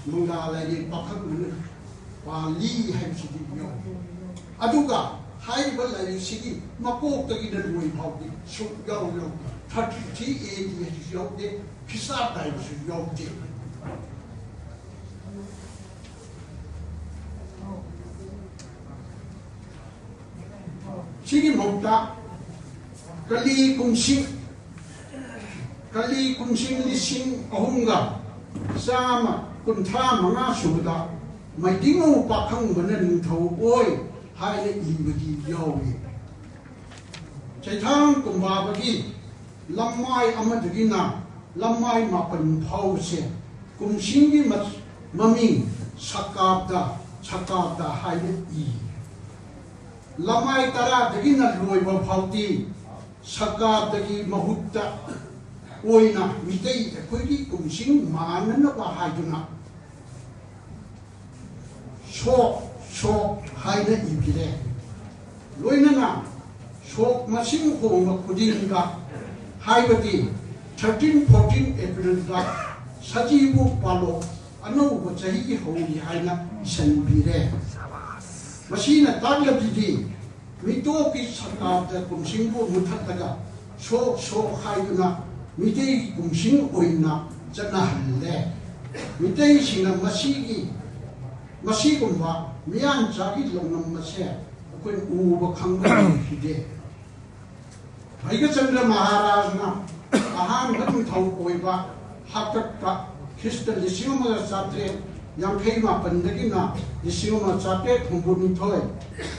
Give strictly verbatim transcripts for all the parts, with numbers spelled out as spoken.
ꯃꯪꯂꯥ ꯂꯥꯏꯔꯦꯟ ꯄꯥꯈꯪ ꯑꯃꯅ ꯄꯥꯜꯂꯤ ꯍꯥꯏꯕꯁꯤꯗꯤ ꯌꯥꯎꯏ꯫ ꯑꯗꯨꯒ ꯍꯥꯏꯔꯤꯕ ꯂꯥꯏꯔꯤꯛꯁꯤꯒꯤ ꯃꯀꯣꯛꯇꯒꯤꯅ ꯂꯣꯏ ꯐꯥꯎꯗꯤ ꯁꯨꯛꯌꯥꯎ ꯌꯥꯎꯗꯦ꯫ ꯊꯥꯔꯇꯤ ꯊ꯭ꯔꯤ ꯑꯦ ꯗꯤ ꯍꯥꯏꯕꯁꯨ ꯌꯥꯎꯗꯦ, ꯈ꯭ꯔꯤꯁꯇꯥꯕ ꯍꯥꯏꯕꯁꯨ ꯌꯥꯎꯗꯦ꯫ ꯁꯤꯒꯤ ꯃꯍꯨꯠꯇ ꯀꯂꯤ ꯀꯨꯝꯁꯤ, ꯀꯂꯤ ꯀꯨꯝꯁꯤ ꯂꯤꯁꯤꯡ ꯑꯍꯨꯝꯒ ꯆꯥꯝꯃ ꯀꯨꯟꯊ꯭ꯔꯥ ꯃꯉꯥ ꯁꯨꯕꯗ ꯃꯩꯇꯩꯉꯧ ꯄꯥꯈꯪꯕꯅ ꯅꯤꯡꯊꯧ ꯑꯣꯏ ꯍꯥꯏꯅ ꯏꯕꯗꯤ ꯌꯥꯎꯏ꯫ ꯆꯩꯊꯥꯡ ꯀꯨꯝꯕꯥꯕꯒꯤ ꯂꯝꯃꯥꯏ ꯑꯃꯗꯒꯤꯅ ꯂꯝꯃꯥꯏ ꯃꯥꯄꯟ ꯐꯥꯎꯕꯁꯦ ꯀꯨꯝꯁꯤꯡꯒꯤ ꯃ-, ꯃꯃꯤꯡ ꯁꯀꯥꯞꯇ, ꯁꯀꯥꯞꯇ ꯍꯥꯏꯅ ꯏ꯫ ꯂꯝꯃꯥꯏ ꯇꯔꯥꯗꯒꯤꯅ ꯂꯣꯏꯕ ꯐꯥꯎꯗꯤ ꯁꯀꯥꯞꯇꯒꯤ ꯃꯍꯨꯠꯇ ꯑꯣꯏꯅ ꯃꯤꯇꯩ ꯑꯩꯈꯣꯏꯒꯤ ꯀꯨꯝꯁꯤꯡ ꯃꯥꯟꯅꯅꯕ ꯍꯥꯏꯗꯨꯅ ꯁꯣꯛ, ꯁꯣꯛ ꯍꯥꯏꯅ ꯏꯕꯤꯔꯦ꯫ ꯂꯣꯏꯅꯅ ꯁꯣꯛ ꯃꯁꯤꯡ ꯍꯣꯡꯕ ꯈꯨꯗꯤꯡꯗ, ꯍꯥꯏꯕꯗꯤ ꯊꯥꯔꯇꯤꯟ ꯐꯣꯔꯇꯤꯟ ꯑꯦꯄ꯭ꯔꯤꯜꯗ ꯁꯖꯤꯕꯨ ꯄꯥꯂꯣꯛ ꯑꯅꯧꯕ ꯆꯍꯤꯒꯤ ꯍꯧꯔꯤ ꯍꯥꯏꯅ ꯏꯁꯤꯟꯕꯤꯔꯦ꯫ ꯃꯁꯤꯅ ꯇꯥꯛꯂꯕꯗꯤ ꯃꯤꯇꯣꯞꯀꯤ ꯁꯀꯥꯞꯇ ꯀꯨꯝꯁꯤꯡꯕꯨ ꯃꯨꯊꯠꯂꯒ ꯁꯣꯛ ꯁꯣꯛ ꯍꯥꯏꯗꯨꯅ ꯃꯤꯇꯩꯒꯤ ꯀꯨꯝꯁꯤꯡ ꯑꯣꯏꯅ ꯆꯠꯅꯍꯜꯂꯦ꯫ ꯃꯤꯇꯩꯁꯤꯡꯅ ꯃꯁꯤꯒꯤ, ꯃꯁꯤꯒꯨꯝꯕ ꯃꯤꯌꯥꯟꯆꯥꯒꯤ ꯂꯧꯅꯝ ꯑꯁꯦ ꯑꯩꯈꯣꯏ ꯎꯕ ꯈꯪꯕ ꯂꯩꯈꯤꯗꯦ꯫ ꯚꯩꯒꯆꯟꯗ꯭ꯔ ꯃꯍꯥꯔꯥꯖꯅ ꯑꯍꯥꯟꯕ ꯅꯤꯡꯊꯧ ꯑꯣꯏꯕ ꯍꯥꯛꯇꯛꯇ ꯈ꯭ꯔꯤꯁꯇ ꯂꯤꯁꯤꯡ ꯑꯃꯒ ꯆꯥꯇ꯭ꯔꯦꯠ ꯌꯥꯡꯈꯩ ꯃꯥꯄꯟꯗꯒꯤꯅ ꯂꯤꯁꯤꯡ ꯑꯃ ꯆꯥꯇ꯭ꯔꯦꯠ ꯍꯨꯝꯐꯨ ꯅꯤꯊꯣꯏ,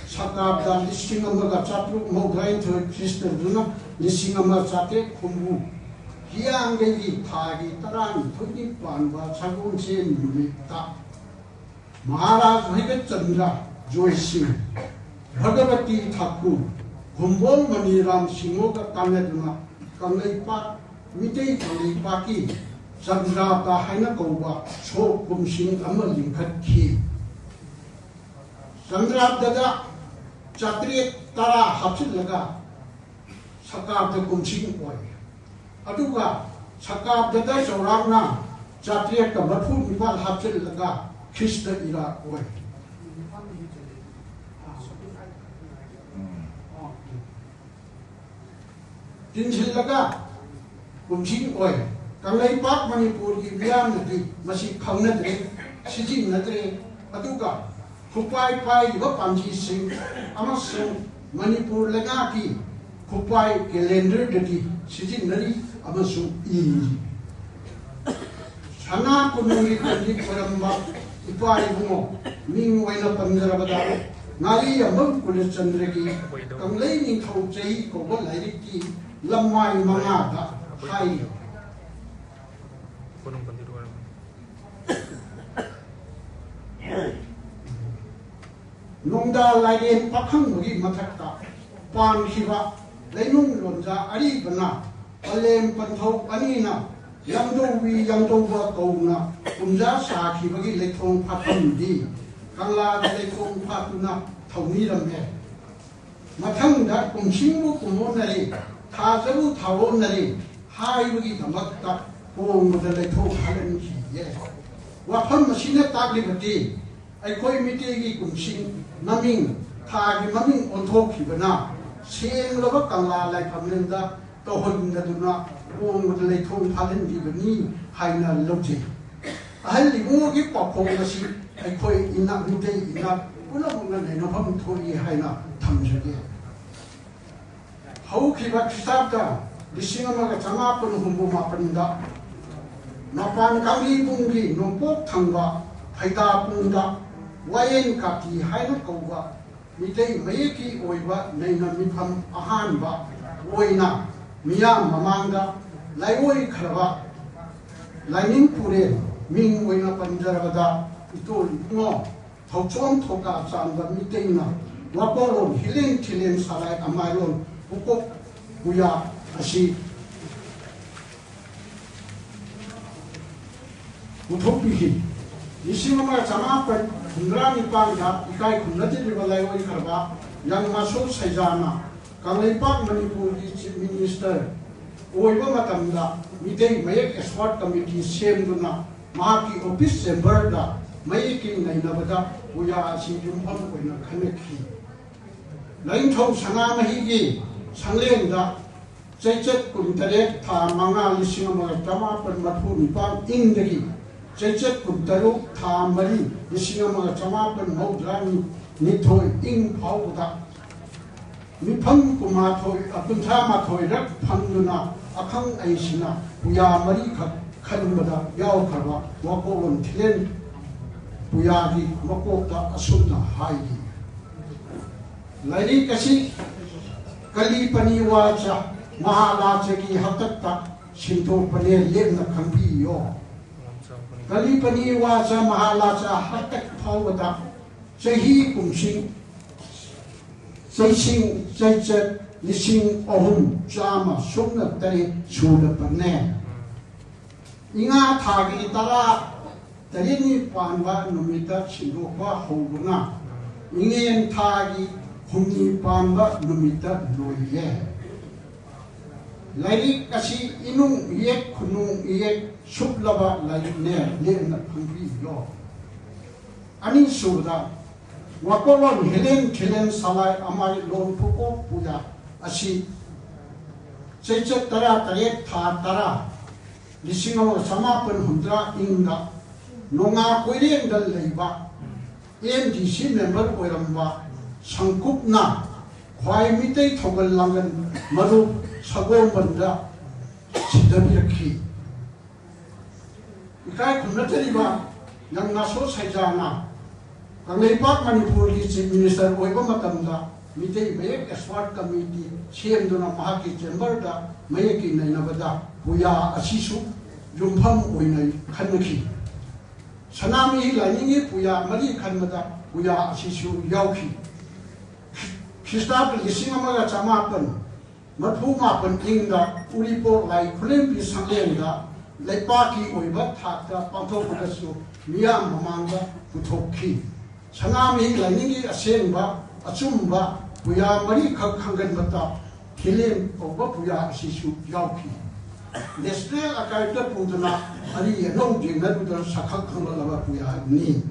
ꯁꯀꯥꯞꯇ ꯂꯤꯁꯤꯡ ꯑꯃꯒ ꯆꯥꯇ꯭ꯔꯨꯛ ꯃꯧꯗ꯭ꯔꯥꯅꯤꯊꯣꯏ, ꯈ꯭ꯔꯤꯁꯇꯗꯨꯅ ꯂꯤꯁꯤꯡ ꯑꯃ ꯆꯥꯇ꯭ꯔꯦꯠ ꯍꯨꯝꯐꯨ, ꯍꯤꯌꯥꯡꯒꯩꯒꯤ ꯊꯥꯒꯤ ꯇꯔꯥꯅꯤꯊꯣꯏꯅꯤ ꯄꯥꯟꯕ ꯁꯒꯣꯜꯁꯦꯟ ꯅꯨꯃꯤꯠꯇ ꯃꯍꯥꯔꯥꯖ ꯚꯩꯒꯆꯟꯗ꯭ꯔ ꯖꯣꯏꯁꯤꯡ, ꯚꯒꯕꯇꯤ ꯊꯥꯀꯨꯔ, ꯈꯨꯝꯕꯣꯡ ꯃꯅꯤꯔꯥꯝ ꯁꯤꯡꯍꯒ ꯇꯥꯟꯅꯗꯨꯅ ꯀꯪꯂꯩꯄꯥꯛ, ꯃꯤꯇꯩ ꯀꯪꯂꯩꯄꯥꯛꯀꯤ ꯆꯟꯗ꯭ꯔꯥꯇ ꯍꯥꯏꯅ ꯀꯧꯕ ꯁꯣꯛ ꯀꯨꯝꯁꯤꯡ ꯑꯃ ꯂꯤꯡꯈꯠꯈꯤ꯫ ꯆꯟꯗ꯭ꯔꯥꯇꯗ ꯆꯥꯇ꯭ꯔꯦꯠ ꯇꯔꯥ ꯍꯥꯞꯆꯤꯜꯂꯒ ꯁꯀꯥꯞꯇ ꯀꯨꯝꯁꯤꯡ ꯑꯣꯏ꯫ ꯑꯗꯨꯒ ꯁꯀꯥꯞꯇꯗ ꯆꯥꯎꯔꯥꯛꯅ ꯆꯥꯇ꯭ꯔꯦꯠꯀ ꯃꯔꯐꯨ ꯅꯤꯄꯥꯜ ꯍꯥꯞꯆꯤꯜꯂꯒ ꯈ꯭ꯔꯤꯁꯇ ꯏꯔꯥ ꯑꯣꯏ꯫ ꯇꯤꯟꯁꯤꯜꯂꯒ ꯀꯨꯝꯁꯤ ꯑꯣꯏ꯫ ꯀꯪꯂꯩꯄꯥꯛ ꯃꯅꯤꯄꯨꯔꯒꯤ ꯃꯤꯌꯥꯝꯅꯗꯤ ꯃꯁꯤ ꯈꯪꯅꯗ꯭ꯔꯦ, ꯁꯤꯖꯤꯟꯅꯗ꯭ꯔꯦ꯫ ꯑꯗꯨꯒ ꯈꯨꯄꯥꯏ ꯄꯥꯏꯔꯤꯕ ꯄꯥꯝꯕꯤꯁꯤꯡ ꯑꯃꯁꯨꯡ ꯃꯅꯤꯄꯨꯔ ꯂꯩꯉꯥꯛꯀꯤ ꯈꯨꯄꯥꯏ ꯀꯦꯂꯦꯟꯗꯔꯗꯗꯤ ꯁꯤꯖꯤꯟꯅꯔꯤ ꯑꯃꯁꯨꯡ ꯏꯔꯤ꯫ ꯁꯅꯥ ꯀꯣꯅꯨꯡꯒꯤ ꯄꯟꯗꯤꯠ ꯑꯣꯏꯔꯝꯕ ꯏꯄꯥ ꯏꯕꯨꯡꯉꯣ, ꯃꯤꯡ ꯑꯣꯏꯅ ꯄꯟꯖꯔꯕꯗ, ꯉꯥꯔꯤꯌꯥꯝꯕꯝ ꯀꯨꯂꯆꯟꯗ꯭ꯔꯒꯤ ꯀꯪꯂꯩ ꯅꯤꯡꯊꯧ ꯆꯍꯤ ꯀꯧꯕ ꯂꯥꯏꯔꯤꯛꯀꯤ ꯂꯝꯃꯥꯏ ꯃꯉꯥꯗ ꯍꯥꯏꯔꯤ꯫ ꯅꯣꯡꯗꯥ ꯂꯥꯏꯔꯦꯟ ꯄꯥꯈꯪꯕꯒꯤ ꯃꯊꯛꯇ ꯄꯥꯟꯈꯤꯕ ꯂꯩꯅꯨꯡ ꯂꯣꯟꯖꯥ ꯑꯔꯤꯕꯅ ꯄꯂꯦꯝ ꯄꯟꯊꯧ ꯑꯅꯤꯅ ꯌꯥꯡꯗꯧꯕꯤ ꯌꯥꯡꯗꯧꯕ ꯀꯧꯅ ꯀꯨꯝꯖꯥ ꯁꯥꯈꯤꯕꯒꯤ ꯂꯩꯊꯣꯡ ꯐꯥꯠꯐꯝꯗꯤ ꯀꯪꯂꯥꯗ ꯂꯩꯊꯣꯡ ꯐꯥꯠꯇꯨꯅ ꯊꯧꯅꯤꯔꯝꯃꯦ꯫ ꯃꯊꯪꯗ ꯀꯨꯝꯁꯤꯡꯕꯨ ꯀꯨꯝꯑꯣꯟꯅꯔꯦ, ꯊꯥꯖꯕꯨ ꯊꯥꯑꯣꯟꯅꯔꯦ ꯍꯥꯏꯕꯒꯤꯗꯃꯛꯇ ꯀꯣꯡꯕꯗ ꯂꯩꯊꯣꯛ ꯍꯥꯜꯍꯟꯈꯤꯌꯦ꯫ ꯋꯥꯐꯝ ꯑꯁꯤꯅ ꯇꯥꯛꯂꯤꯕꯗꯤ ꯑꯩꯈꯣꯏ ꯃꯤꯇꯩꯒꯤ ꯀꯨꯝꯁꯤꯡ ꯃꯃꯤꯡ, ꯊꯥꯒꯤ ꯃꯃꯤꯡ ꯑꯣꯟꯊꯣꯛꯈꯤꯕꯅ ꯁꯦꯡꯂꯕ ꯀꯪꯂꯥ ꯂꯥꯏꯐꯝꯂꯦꯟꯗ ꯇꯧꯍꯟꯗꯗꯨꯅ ꯀꯣꯡꯕꯗ ꯂꯩꯊꯣꯛ ꯐꯥꯜꯍꯟꯈꯤꯕꯅꯤ ꯍꯥꯏꯅ ꯂꯧꯖꯩ꯫ ꯑꯍꯜ ꯏꯕꯨꯡꯉꯣꯒꯤ ꯄꯥꯎꯈꯣꯡ ꯑꯁꯤ ꯑꯩꯈꯣꯏ ꯏꯅꯥꯛ, ꯃꯤꯇꯩ ꯏꯅꯥꯛ ꯄꯨꯝꯅꯃꯛꯅ ꯅꯩꯅꯐꯝ ꯊꯣꯛꯏ ꯍꯥꯏꯅ ꯊꯝꯖꯒꯦ꯫ ꯍꯧꯈꯤꯕ ꯈ꯭ꯔꯤꯁꯇꯥꯕꯗ ꯂꯤꯁꯤꯡ ꯑꯃꯒ ꯆꯃꯥꯄꯟ ꯍꯨꯝꯐꯨ ꯃꯥꯄꯟꯗ ꯃꯄꯥꯟ ꯀꯥꯡꯖꯩꯕꯨꯡꯒꯤ ꯅꯣꯡꯄꯣꯛ ꯊꯪꯕ ꯐꯩꯗꯥꯄꯨꯡꯗ ꯋꯥꯌꯦꯟ ꯀꯥꯇꯤ ꯍꯥꯏꯅ ꯀꯧꯕ ꯃꯤꯇꯩ ꯃꯌꯦꯛꯀꯤ ꯑꯣꯏꯕ ꯅꯩꯅ ꯃꯤꯐꯝ ꯑꯍꯥꯟꯕ ꯑꯣꯏꯅ ꯃꯤꯌꯥꯝ ꯃꯃꯥꯡꯗ ꯂꯥꯏꯑꯣꯏꯈ꯭ꯔꯕ ꯂꯥꯏꯅꯤꯡ ꯄꯨꯔꯦꯜ, ꯃꯤꯡ ꯑꯣꯏꯅ ꯄꯟꯖꯔꯕꯗ ꯏꯇꯣꯜ ꯏꯕꯨꯡꯉꯣ ꯊꯧꯆꯣꯝ ꯊꯧꯀꯥ ꯆꯥꯟꯕ ꯃꯤꯇꯩꯅ ꯋꯥꯀꯣꯛꯂꯣꯟ ꯍꯤꯂꯦꯟ ꯊꯤꯂꯦꯟ ꯁꯂꯥꯏ ꯑꯃꯥꯏꯔꯣꯟ ꯄꯨꯀꯣꯛ ꯄꯨꯌꯥ ꯑꯁꯤ ꯄꯨꯊꯣꯛꯄꯤꯈꯤ꯫ ꯂꯤꯁꯤꯡ ꯑꯃ ꯆꯃꯥꯄꯟ ꯍꯨꯝꯗ꯭ꯔꯥ ꯅꯤꯄꯥꯟꯗ ꯏꯀꯥꯏ ꯈꯨꯝꯅꯗ꯭ꯔꯤꯕ ꯂꯥꯏꯑꯣꯏꯈ꯭ꯔꯕ ꯌꯥꯝꯃꯁꯣ ꯁꯩꯖꯥꯅ ꯀꯪꯂꯩꯄꯥꯛ ꯃꯅꯤꯄꯨꯔꯒꯤ ꯆꯤꯐ ꯃꯤꯅꯤꯁꯇꯔ ꯑꯣꯏꯕ ꯃꯇꯝꯗ ꯃꯤꯇꯩ ꯃꯌꯦꯛ expert committee ꯁꯦꯝꯗꯨꯅ ꯃꯍꯥꯛꯀꯤ office chamber ꯗ ꯃꯌꯦꯛꯀꯤ ꯅꯩꯅꯕꯗ ꯄꯨꯌꯥ ꯑꯁꯤ ꯌꯨꯝꯐꯝ ꯑꯣꯏꯅ ꯈꯟꯅꯈꯤ꯫ ꯂꯥꯏꯅꯤꯡꯊꯧ ꯁꯅꯥꯃꯍꯤꯒꯤ ꯁꯪꯂꯦꯟꯗ ꯆꯩꯆꯠ ꯀꯨꯟꯇꯔꯦꯠ, ꯊꯥ ꯃꯉꯥ, ꯂꯤꯁꯤꯡ ꯑꯃꯒ ꯆꯃꯥꯄꯟ ꯃꯔꯐꯨ ꯅꯤꯄꯥꯟ ꯏꯪꯗꯒꯤ ꯆꯩꯆꯠ ꯀꯨꯟꯇꯔꯨꯛ, ꯊꯥ ꯃꯔꯤ, ꯂꯤꯁꯤꯡ ꯑꯃꯒ ꯆꯃꯥꯄꯟ ꯃꯧꯗ꯭ꯔꯥ ꯅꯤꯊꯣꯏ ꯏꯪ ꯐꯥꯎꯕꯗ ꯃꯤꯐꯝ ꯀꯨꯟꯃꯥꯊꯣꯏ, ꯀꯨꯟꯊ꯭ꯔꯥ ꯃꯥꯊꯣꯏꯔꯛ ꯐꯝꯗꯨꯅ ꯑꯈꯪ ꯑꯍꯩꯁꯤꯡꯅ ꯄꯨꯌꯥ ꯃꯔꯤꯈꯛ ꯈꯟꯕꯗ ꯌꯥꯎꯈ꯭ꯔꯕ ꯋꯥꯀꯣꯛꯂꯣꯟ ꯊꯤꯂꯦꯟ ꯄꯨꯌꯥꯒꯤ ꯃꯀꯣꯛꯇ ꯑꯁꯨꯝꯅ ꯍꯥꯏꯔꯤ꯫ ꯂꯥꯏꯔꯤꯛ ꯑꯁꯤ ꯀꯂꯤ ꯄꯅꯤ ꯋꯥꯆ ꯃꯍꯥꯔꯥꯖꯒꯤ ꯍꯥꯛꯇꯛꯇ ꯁꯤꯟꯗꯣꯛꯄꯅꯦ, ꯂꯦꯞꯅ ꯈꯪꯕꯤꯌꯣ꯫ ꯀꯂꯤ ꯄꯅꯤ ꯋꯥꯆ ꯃꯍꯥꯔꯥꯖ ꯍꯥꯛꯇꯛ ꯐꯥꯎꯕꯗ ꯆꯍꯤ ꯀꯨꯝꯁꯤꯡ ꯆꯩꯁꯤꯡ ꯆꯩꯆꯠ ꯂꯤꯁꯤꯡ ꯑꯍꯨꯝ ꯆꯥꯝꯃ ꯁꯨꯞꯅ ꯇꯔꯦꯠ ꯁꯨꯔꯕꯅꯦ꯫ ꯏꯉꯥ ꯊꯥꯒꯤ ꯇꯔꯥ ꯇꯔꯦꯠꯅꯤ ꯄꯥꯟꯕ ꯅꯨꯃꯤꯠꯇ ꯁꯤꯟꯗꯣꯛꯄ ꯍꯧꯗꯨꯅ ꯏꯉꯦꯟ ꯊꯥꯒꯤ ꯍꯨꯝꯅꯤ ꯄꯥꯟꯕ ꯅꯨꯃꯤꯠꯇ ꯂꯣꯏꯌꯦ꯫ ꯂꯥꯏꯔꯤꯛ ꯑꯁꯤ ꯏꯅꯨꯡ ꯏꯌꯦꯛ ꯈꯨꯅꯨꯡ ꯏꯌꯦꯛ ꯁꯨꯞꯂꯕ ꯂꯥꯏꯔꯤꯛꯅꯦ, ꯂꯦꯞꯅ ꯈꯪꯕꯤꯌꯣ꯫ ꯑꯅꯤꯁꯨꯕꯗ, ꯋꯥꯀꯣꯛꯂꯣꯟ ꯍꯤꯂꯦꯟ ꯊꯤꯂꯦꯟ ꯁꯂꯥꯏ ꯑꯃꯥꯏ ꯂꯣꯟ ꯄꯨꯀꯣꯛ ꯄꯨꯌꯥ ꯑꯁꯤ ꯆꯩꯆꯠ ꯇꯔꯥ ꯇꯔꯦꯠ, ꯊꯥ ꯇꯔꯥ, ꯂꯤꯁꯤꯡ ꯑꯃ ꯆꯃꯥꯄꯟ ꯍꯨꯝꯗ꯭ꯔꯥ ꯏꯪꯗ ꯅꯣꯡꯉꯥ ꯀꯣꯏꯔꯦꯡꯗ ꯂꯩꯕ ꯑꯦꯝ ꯗꯤ ꯁꯤ member ꯑꯣꯏꯔꯝꯕ ꯁꯪꯀꯨꯞꯅ ꯈ꯭ꯋꯥꯏ ꯃꯤꯇꯩ ꯊꯧꯒꯜ ꯂꯥꯡꯒꯟ ꯃꯔꯨꯞ ꯁꯒꯣꯜꯕꯟꯗ ꯁꯤꯟꯊꯕꯤꯔꯛꯈꯤ꯫ ꯏꯀꯥꯏ ꯈꯨꯝꯅꯖꯔꯤꯕ ꯌꯥꯝ ꯅꯥꯁꯣ ꯁꯩꯖꯥꯅ ꯀꯪꯂꯩꯄꯥꯛ ꯃꯅꯤꯄꯨꯔꯒꯤ Chief Minister ꯑꯣꯏꯕ ꯃꯇꯝꯗ ꯃꯤꯇꯩ ꯃꯌꯦꯛ expert committee ꯁꯦꯝꯗꯨꯅ ꯃꯍꯥꯛꯀꯤ chamber ꯗ ꯃꯌꯦꯛꯀꯤ ꯅꯩꯅꯕꯗ ꯄꯨꯌꯥ ꯑꯁꯤꯁꯨ ꯌꯨꯝꯐꯝ ꯑꯣꯏꯅ ꯈꯟꯅꯈꯤ꯫ ꯁꯅꯥꯃꯍꯤ ꯂꯥꯏꯅꯤꯡꯒꯤ ꯄꯨꯌꯥ ꯃꯔꯤ ꯈꯟꯕꯗ ꯄꯨꯌꯥ ꯑꯁꯤꯁꯨ ꯌꯥꯎꯈꯤ꯫ ꯈ꯭ꯔꯤꯁꯇꯥꯕ ꯂꯤꯁꯤꯡ ꯑꯃꯒ ꯆꯃꯥꯄꯟ ꯃꯔꯐꯨ ꯃꯥꯄꯟ ꯏꯪꯗ ꯎꯔꯤꯄꯣꯛ ꯂꯥꯏ ꯈꯨꯂꯦꯝꯕꯤ ꯁꯪꯂꯦꯟꯗ ꯂꯩꯄꯥꯛꯀꯤ ꯑꯣꯏꯕ ꯊꯥꯛꯇ ꯄꯥꯡꯊꯣꯛꯄꯗꯁꯨ ꯃꯤꯌꯥꯝ ꯃꯃꯥꯡꯗ ꯄꯨꯊꯣꯛꯈꯤ꯫ ꯁꯅꯥꯃꯍꯤ ꯂꯥꯏꯅꯤꯡꯒꯤ ꯑꯁꯦꯡꯕ ꯑꯆꯨꯝꯕ ꯄꯨꯌꯥ ꯃꯔꯤꯈꯛ ꯈꯪꯒꯟꯕꯇ ꯈꯦꯂꯦꯝ ꯀꯧꯕ ꯄꯨꯌꯥ ꯑꯁꯤꯁꯨ ꯌꯥꯎꯈꯤ꯫ ꯅꯦꯁꯅꯦꯜ ꯑꯥꯔꯀꯥꯏꯚꯇ ꯄꯨꯗꯨꯅ ꯑꯔꯤ ꯑꯅꯧ ꯌꯦꯡꯅꯗꯨꯅ ꯁꯛꯈꯪ ꯈꯪꯂꯕ ꯄꯨꯌꯥꯅꯤ꯫